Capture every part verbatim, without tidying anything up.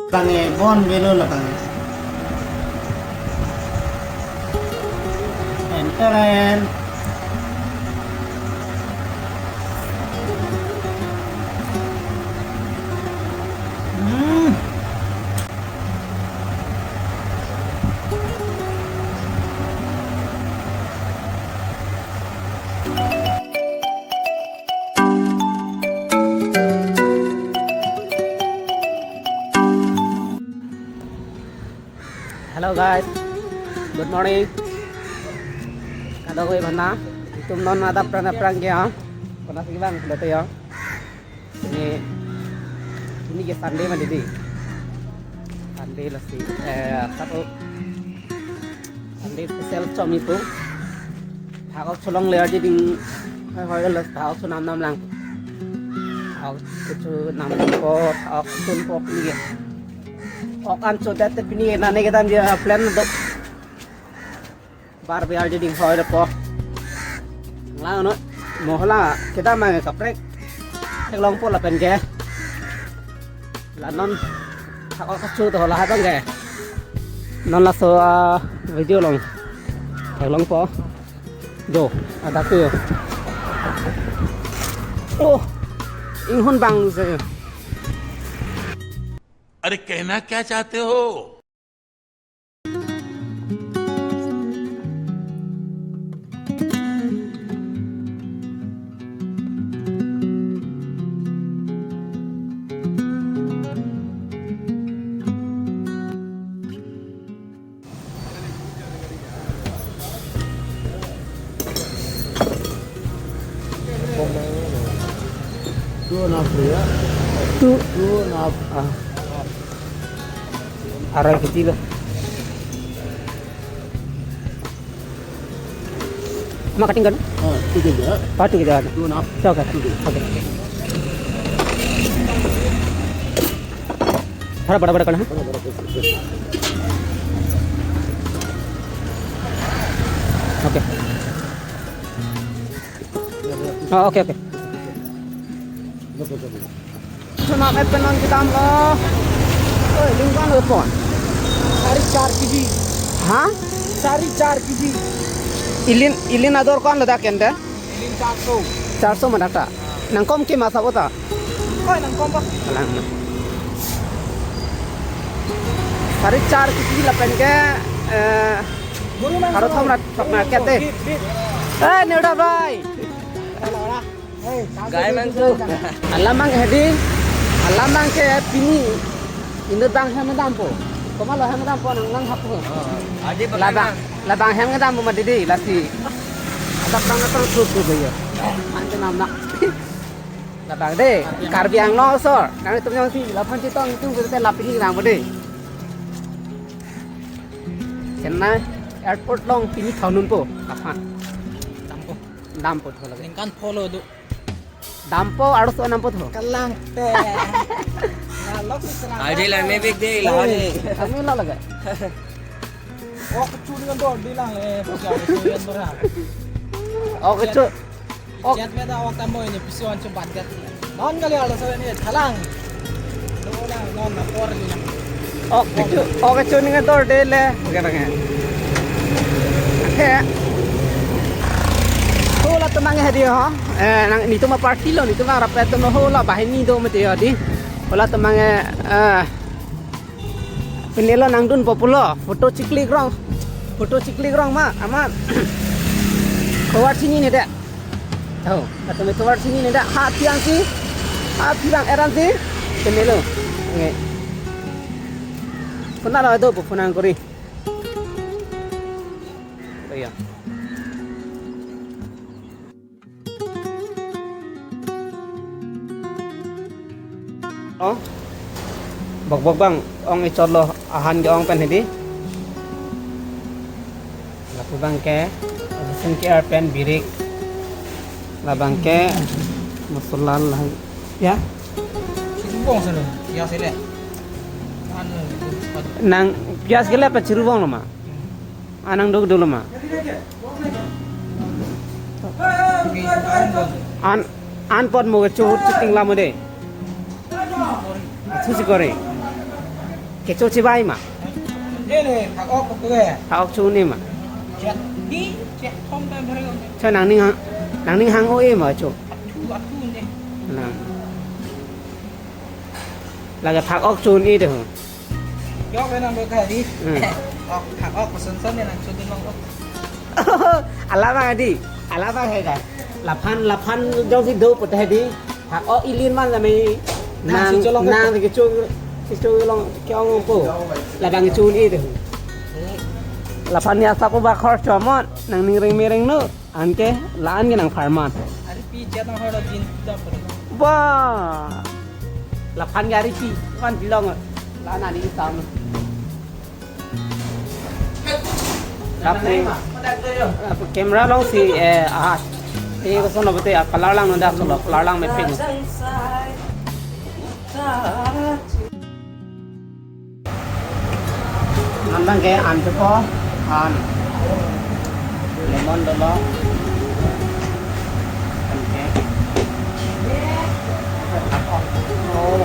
Bang e bon belo labang. Enter en. Hmm. Hello guys, good morning. Kadokave aphan na, itum non adap pran apran ke ya. Pernah sih bang, sudah tuh ya. Ini, ini ke Sunday mati dei. Sunday lasi, eh, satu Sunday special chom ipu. Thak ok cholongle arje ding, hoi hoi lo thak ok chonam nam lang. Thak ok chonam nam po, thak ok chonpo pini ke. Ok an chodet te pini ke nane kedam dia plan do. Bar biar jadi hoi depo. Lang no, mo hala kedam mang kaprek. Theklongpo lapen ke. La non thak ok kacho to hala hai bang ke. Non laso, ah, video along theklongpo. Jo, ada ke yo. Oh, inghon bang se. अरे कहना क्या चाहते हो? Two and a half ya. Two. Two and a half. Ah. Arai kecil lah. Ma cutting kan? Ah, two K G ya. Part two K G. Two and a half. Okay. Two K G. Okay. थोड़ा बड़ा बड़ा करना है। बड़ा बड़ा कर सकते हैं। Okay. Oh, okay, okay. Cuma kayak penon kita lo. Oi, lingkang lo pon. Sari char K G. Ha? Sari char K G. Ilin, ilin ador ko-an lo dak ente? Ilin char so. Char so ma dak ta. Nangkom ke ma sabo ta? Oi, nangkom ba. Alang. Sari char K G lapen ke, eh, guru mang aro so. Thom rat thok na kete. Bit, bit. Eh, Nirda bhai. Ora, ora. Gai man tu. Alam mang hedi, alam mang ke pini inut bang hem dampo. Komat lo hem dampo nang nang hap ko. Oh, adi labang, labang hem dampo ma dei lasi. Adap bang na terus terus ko ya. Ante nam na. Labang dei, Karbi Anglong asor. Nangtum jongsi laphan chetong itum ko te la pini dampo dei. Chennai airport along pini thonunpo. Laphan. Dampo. Dampo tho lage. Ningkan follow do. Dampo arloso dampo tho. Kalang te. Lalok si serang. Adi lang me big day lah ni. Kami lo lage. Oh, kecuali kan dor di lang le. Pasti ada kecuali kan dor. Oh, kecu-, oh. Chat me da awak tamu ini pisi wan cepat kat. Non kali ada saya ni thalang. Lo lang non na por ni. Oh, kecu-, oh, kecuali kan dor dei le. Oke, bang ya. Oke. Hala temang hedi ho. Eh, nang netum aparty lo, netum arap atum lo hala banghini do mati hedi. Hala temang, eh, pini lo nangdunpo pulo, photo chiklik rong. Photo chiklik rong ma, amat. Kawar sini ni dek. Tahu, atau itu kawar sini ni dek. Ha, tiang si. Ha, tiang eran si. Pini lo. Nge. Pernah lo itu, pernah kori. Oh, iya. Oh. Bok bok bang, ong ichot lo ahan ke-ong pen hedi. Lapu bang ke, asin ke-er pen birik. Labang ke, masola lang. Ya? Chirubong sana, ya sele. Anu, nang piyas ke le pa chirubong lo ma? Anang dok dolo ma. An, an pot mo ke chohut chiting lamo dei. Athu si kori. Kecho chibai ma? Ele, phak-ok ko ke. Phak-ok cho-un-e ma? Chet di, chet thom ta bhare ko. Cho nangning hang, nangning hang-o-e ma cho? Athu, athu ne. Nang. Lake phak-ok cho-un-e de ho. Yok le nang do kai di. Hmm. Ok, phak-ok ko son son ne nang cho-un long ko. Alabang di, alabang hai da. Laphan, laphan jongsi do pute hai di. Phak-ok ili ma lame. Nang nang, si cholong nang ke. Kecho, kecho long ke-ong po. Labang cho-un-e de. Laphan ya sapo ba khor chomot. Nangning reng mereng no. Anke, la-an ke nang pharman. Ari pi chet nang hor din ta pore. Ba. Laphan ke ari pi, pan pilong. La-an ani tam. Lapu, lapu camera alongsi, eh, ah, eh, koson lo pute, ah, color lang non dak solo, color lang mepik. Nandang ke an chepo, an. Lemon dolo. Anke. Oh.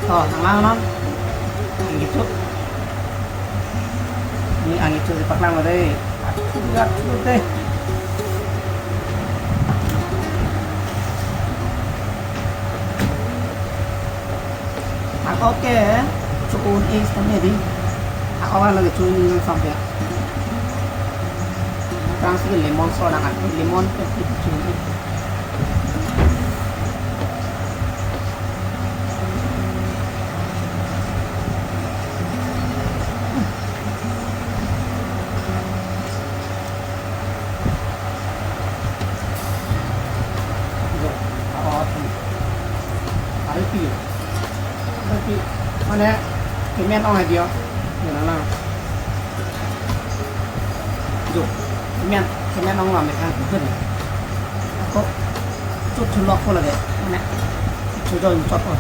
Oh, nang lang non. Nang gitu. Ini angin chusi paklang lo dei. Aduh, aduh dei. Ako ke, cho-un-e kami di. Ako kan lagi cho-un-e sampai. Tangsi lemon so na kan, lemon ke cho-un-e. Ari pi. Ari pi. Mane, kemen ong adio. Nang nang. Jo, kemen, kemen ong lam kan. Ako, chut chulok ko lage. Mane, chut jo chot ko.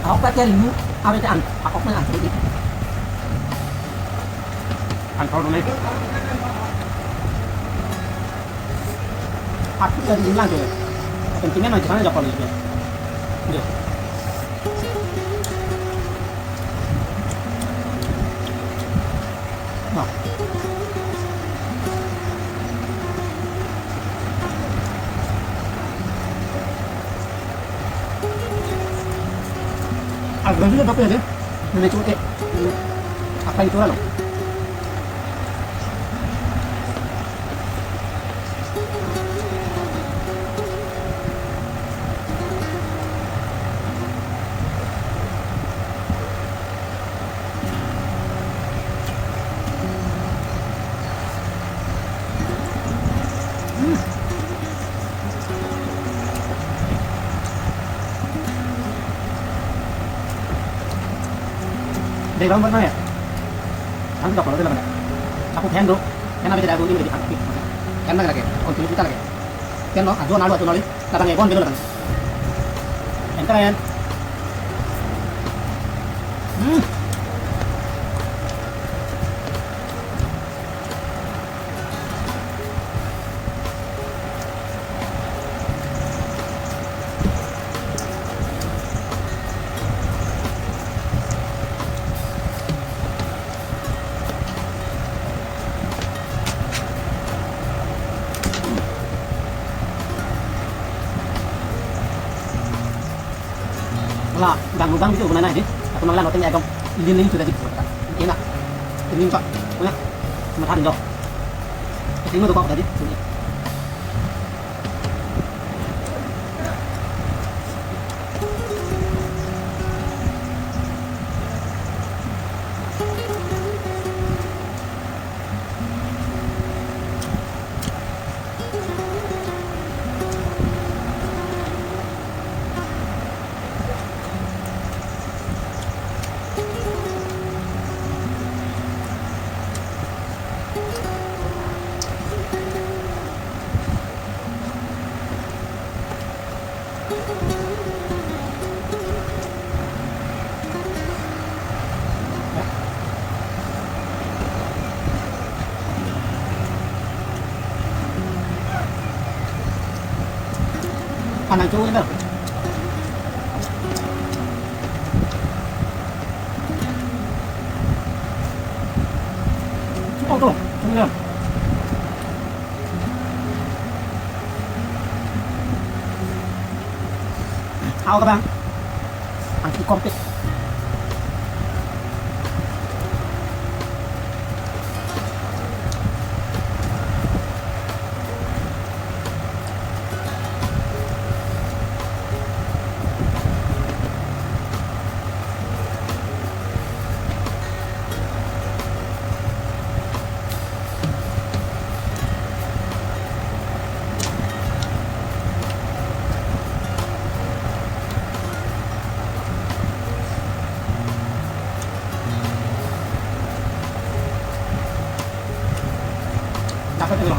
Ahok ta keri mu, awe ta an, ahok na an, an thor dun-e. Aku dari Inlang ke. Pentingnya nanti sana Joko lagi. Iya. Nah. Agak juga tapi ada. Mana itu eh. Apa itu lalu? Background mana ya? Ang tak pala na. Ako fan do. Fan abi tidak dulu ini di pangki. Fan lagi lagi. Continue kita lagi. Fan lo, ajo nalu, ajo nalu. Datang ya, bon, betul datang. Fan keren. Hmm. Wala, gang gang gitu mana ini? Aku nang lano tengah gang. Ini ini sudah gitu. Enak. Ini pak. Punya. Makan dong. Ini tuh kok tadi. Nang chu ina. Chu kong kong, chu ina. Hau ka bang. Ang ki kompis. Dapat itu.